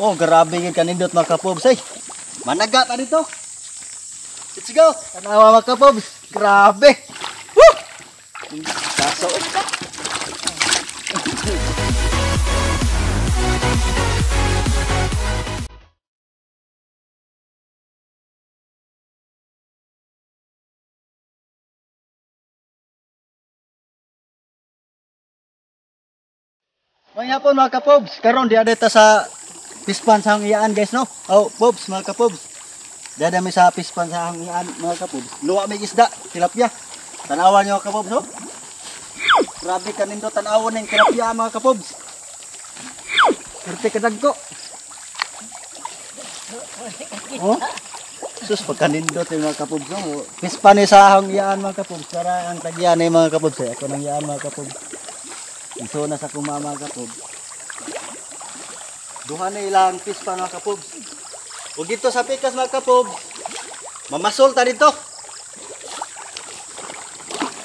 Oh, grabe gyud kanindot, mga kapobs, ay. Managa ta dito. Let's go. Tanawa, mga kapobs. Grabe. Woo! Kaso. May hapon, mga kapobs. Karon di ta sa pispan sa hangiyaan, guys, no. Oh, pobs, mga kapobs. Di mi sa pispan sa hangiyaan, mga kapobs. Luwa may isda, tilapia. Tanawan niyo, mga kapobs, no. Grabe kanindo tanawon ning tilapia, mga kapobs. Perte kadagko. Oh. Sus, pagkanindot yung mga kapobs, no. Pispan ni sa hangiyaan, mga kapobs. Para ang tagyan ni mga kapobs, eh. Ako nang yaan, mga kapobs. Iso na sa kuma, mga kapobs. Duha na ilang pispa, mga kapobs. Ug dito sa pikas, mga kapobs. Mamasol ta dito.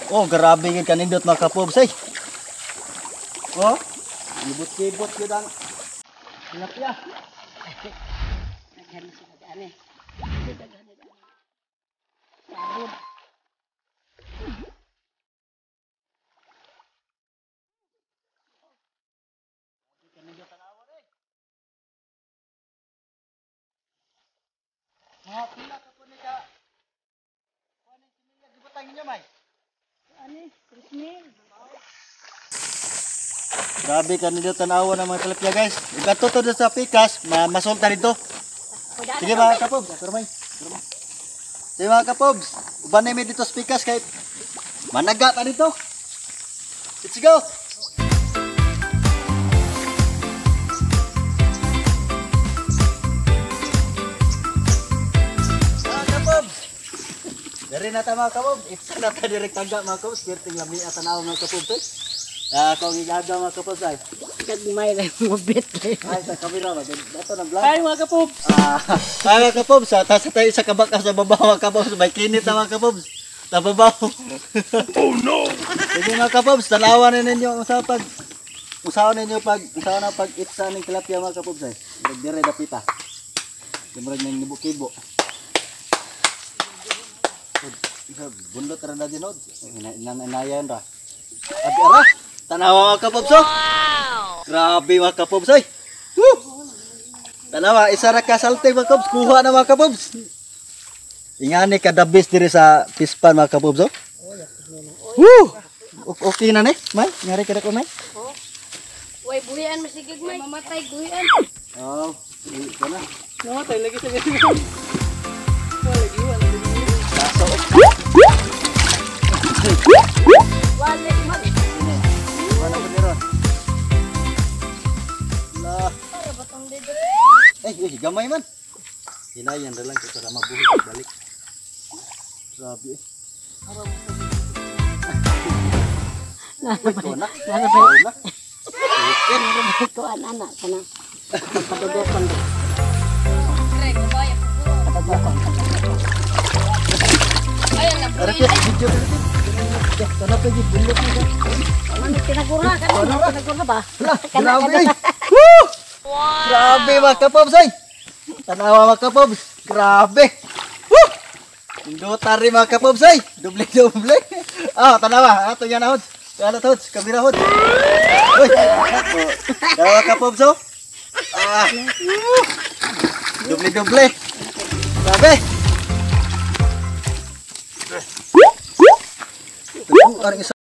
Oh, grabe gyud kanindot, mga kapobs, ay. Oh, libot-libot gyud ang tilapia. Mga pila ka po ni ka. Kuan ang similya gibutang ninyo, may. Ani, 3,000. Grabe kanindot tanawa ng mga tilapia, guys. Ug to sa pikas, mamasol ta dito. Sige, mga kapobs, pero may. Sige, mga kapobs, uban na mi dito sa pikas kay managa ta dito. Let's go. Mga kapobs. Dari na ta, mga kapobs. Itsa na ta direk tagga, mga kapobs. Perting lami at tanaw, mga kapobs, eh. Ah, akong igaga, mga kapobs, ay. Kagmay lang mo bit. Ay, sa kamera ba? Dato ng vlog. Ay, mga kapobs. Ah, mga kapobs, ah, tas tayo sa kabaka sa baba, mga kapobs, may kinit na, mga kapobs. Sa babaw. Oh no. Sige, mga kapobs, tanawan na ninyo ang usapan. Usaon ninyo pag usaon na pag itsa ning tilapia, mga kapobs, ay. Murag dire dapita. Murag nang nibukibo. Bundot ra na dinod. Inayan ra. Abi ara. Tanawa, mga kapobs, oh. Grabe, mga kapobs, ay. Woo! Tanawa, isa ra ka salte, mga kapobs, kuha na, mga kapobs. Ingani kadabis diri sa pispan, mga kapobs, oh. Woo! Okay na ni, may. Ngari kada ko, may. Way buhian masigig, may. Mamatay buhian. Oh, ito na. Namatay lagi sa ganyan. Wala lagi, wala lagi. Kaso. Wala mag. Wala ko ni ron. La. Para batang dito. Eh, eh, gamay man. Hinayan ra lang kay para mabuhi balik. Grabe, eh. Uy, ko na. Narabay. Na. Narabay ko ana kana. Padugokon. Padugokon. Ara kaya video ka. Kana pa gid bunlot na. Ano tinagura ka? Tinagura ba? Grabe, ay. Woo! Grabe, mga kapobs, ay. Tanawa, mga kapobs. Grabe. Woo! Indota rin, mga kapobs, ay. Doble doble. Ah, tanawa. Ato yan hods. Ano hods? Kamera hods. Uy. Tanawa, kapobs, oh. Ah. Doble doble. Grabe. Tuguan isa.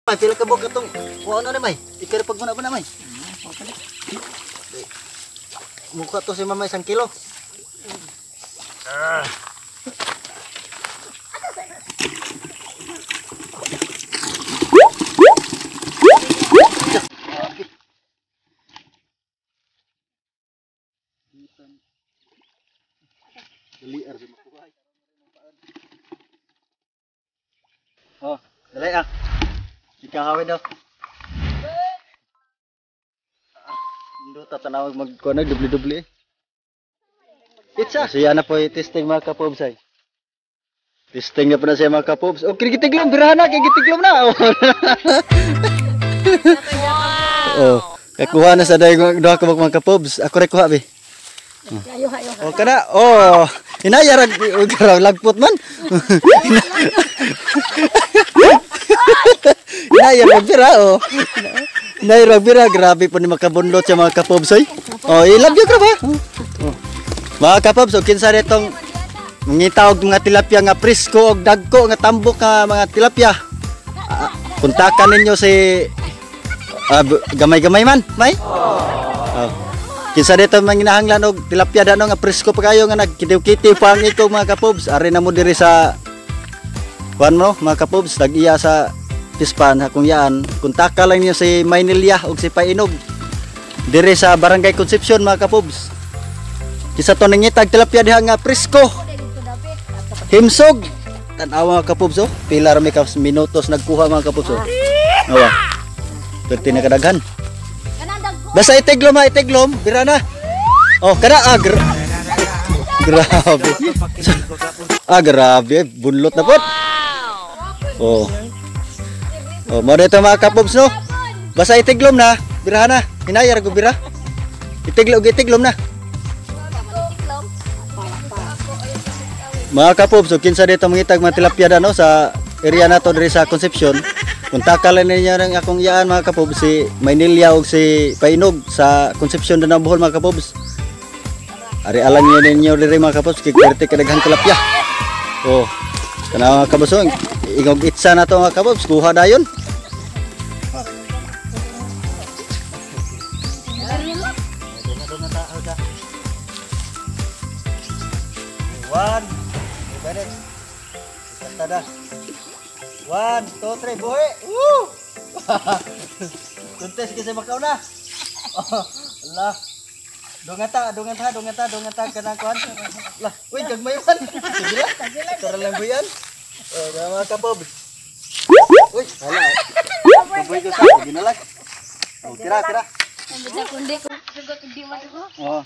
May pila ka buok atong kuha na may. Ikay pag muna na may. Mukha to si mama 1 kilo. Ah. Oh, dali ah. Ikahawin daw. Hindi tatanawag magkuha na, dubli-dubli eh. Itsa! Siya na po testing mga kapobs ay. Testing na po na siya mga kapobs. Oh, kinigitiglom, birahan na, kinigitiglom na! Oh, oh, kakuha na sa dahil duha ka mga kapobs. Ako rin kuha, be. Oh, kana, oh, hinayarag, lagpot man. Hinayarag bira, oh. Hinayarag bira, grabe po ni makabunlot siya mga kapobs, oy. Oh, i-love you, grabe. Oh. Mga kapobs, oh, kinsa nitong mangita og mga tilapia nga presko og dagko nga tambok nga mga tilapia. Kontakan ninyo si gamay-gamay man, may. Oh. Kinsa dito manginahanglan og tilapia dano nga presko pa kayo nga nagkitiw-kitiw pa ang ikaw mga kapobs. Ari na mo diri sa kuan mo mga kapobs, tag-iya sa pispan akong yaan. Kontaka lang niyo si Maynilya og si Painog diri sa Barangay Concepcion mga kapobs. Kinsa to nangitag tilapia diha nga presko. Himsog. Tan-awa mga kapobs oh. Pila ra mi ka minutos nagkuha mga kapobs oh. Awa. Perti na kadaghan. Basta itiglom ha, itiglom, bira na. Oh, kada ah, grabe. Ah, grabe, bunlot na pod. Oh. Oh, mo dito mga kapobs no. Basta itiglom na, bira na. Hinayar go bira. Itiglom, itiglom na. Mga kapobs, so kinsa dito mangitag mga tilapia dano sa area nato diri sa Concepcion. Kontaka lang ninyo ng akong iyaan mga kapobs, si Maynilya og si Painog sa Concepcion na Bohol mga kapobs. Ari alang niyo ninyo diri mga kapobs kay kwerte kadaghang tilapia. Oh, kana mga kapobs, ingog itsa na to mga kapobs, kuha dayon. One, tada. 1, 2, 3, buhi! Woo! Contest kasi makaw na. Oh, Allah. Dungata, dungata, dungata, dungata kanang kuan. Lah, uy, gagmay man. Sige lang. Tara lang buyan. Oh, mga kapobs. Uy, hala. Kaboy ko sa ginalag. Oh, tira, tira. Oh.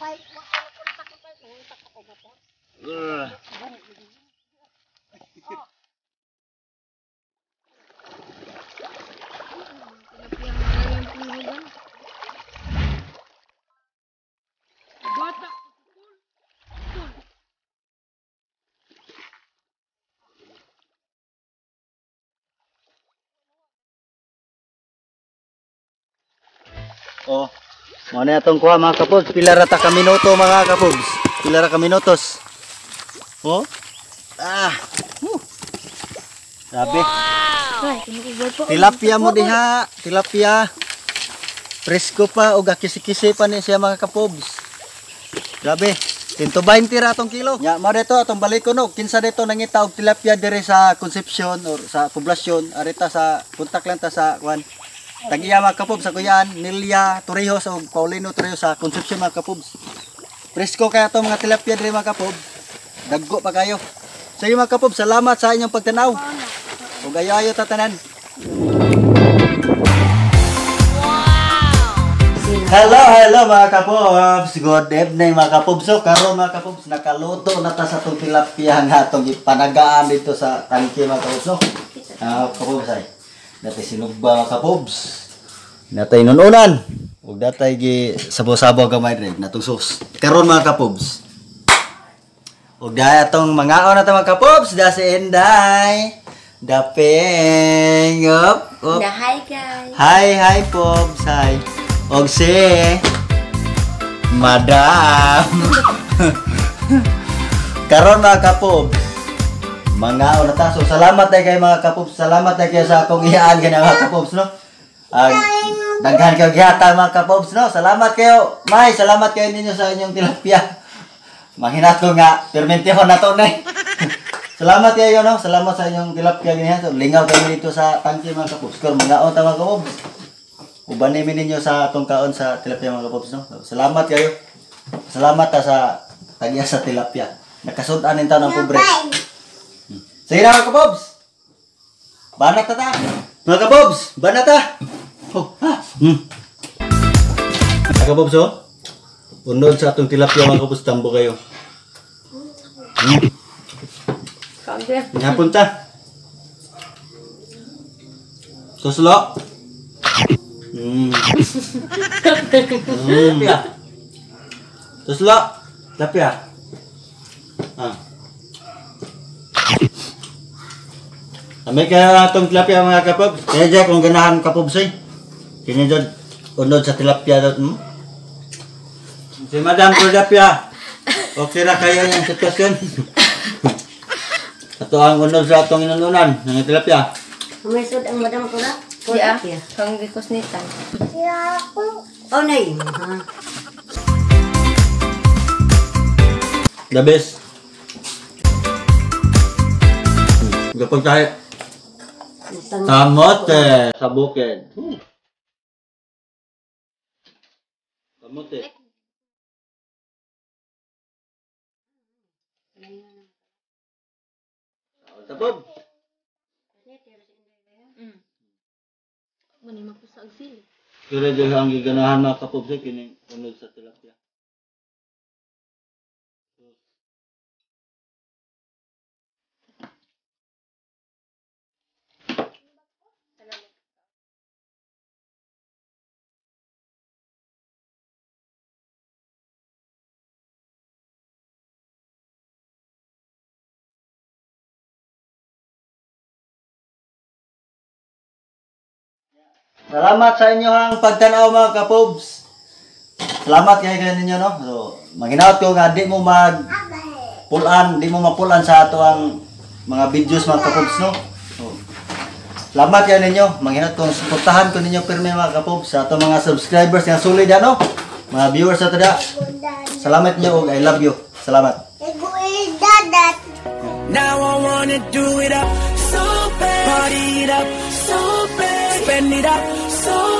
Oh, mo na atong kuha mga kapobs. Pila ra ta ka minuto mga kapobs. Pila ra ka minutos. Oh. Ah. Woo. Grabe. Wow. Tilapia mo diha, tilapia. Presko pa og kisi-kisi pa ni siya mga kapobs. Grabe. 120 ra atong kilo. Nya mo dito atong balikon no. Kinsa dito nangita og tilapia diri sa Concepcion or sa Poblacion, arita sa kontak lang ta sa kuan. Tag-iya mga kapobs sa kuyan, Nelia Torrijos o Paulino Torrijos sa Concepcion mga kapobs. Presko kaya to mga tilapia diri mga kapobs. Daggo pa kayo. Sa inyo mga kapobs, salamat sa inyong pagtanaw. Ug ayo-ayo tatanan. Hello, hello mga kapobs. Good evening mga kapobs. So karon mga kapobs, nakaluto na ta sa tong tilapia nga atong ipanagaan dito sa tangke mga kapobs. No? Kapobs ay. Natay sinugba mga kapobs. Natay nununan. Ug datay gi sabo-sabo gamay dre natong sauce. Karon mga kapobs. Ug dahay atong mangaon na ta mga kapobs, da si Inday. Dapeng up, up. Hi guys. Hi, hi pobs, hi. Og si Madam. Karon mga kapobs, Mangaon na ta. So salamat tay kay mga kapobs. Salamat tay kayo sa akong iyaan gani, mga kapobs, no. Daghan kayo gihatag, mga kapobs, no. Salamat kayo. May salamat kayo ninyo sa inyong tilapia. Manghinat ko nga permentihon na to nay. Salamat kayo, no. Salamat sa inyong tilapia gani. So lingaw kami dito sa tangke, mga kapobs. Kor mangaon ta, mga kapobs. Uban ni ninyo sa atong kaon sa tilapia, mga kapobs, no. So, salamat kayo. Salamat ta sa tagya sa tilapia. Nakasud-an nin taon ang pobre. Sige na, mga kabobs! Banat na ta! Mga kabobs! Banat ta! Oh, ha? Mga kabobs, oh. Unod sa atong tilapia, mga kabobs, tambo kayo. Kaon. Hapon ta. Suslo. Tilapia. Suslo. Tilapia. Ah. Amay kaya atong tilapia, mga kapobs. Kaya dyan kung ganahan, kapobs, eh. Kini dyan, unod sa tilapia dot. Si Madam Tilapia. Okay ra kayo yung sitwasyon. Ato ang unod sa atong inununan ng tilapia. May sud ang madam ko na. Di ah. Kang gikusnitan. Oh, nay. Ha. The best. Gapag tayo. Kamote sa bukid. Kamote. Tabob. Mani mapusa og sili. Kira dyan ang giganahan, mga kapobs, eh, kining unod sa tilapia. Salamat sa inyong pagtanaw, mga kapobs. Salamat kay kayo ninyo, no. So, manghinaot ko nga di mo mag pulan, di mo mapulan sa ato ang mga videos, mga kapobs, no. So, salamat kayo ninyo. Manghinaot ko suportahan ko ninyo pirmi, mga kapobs, sa ato mga subscribers nga solid, ano? Mga viewers ato da. Salamat niyo og I love you. Salamat. Now I wanna do it up so bad. Party it up so bad. Spend it up so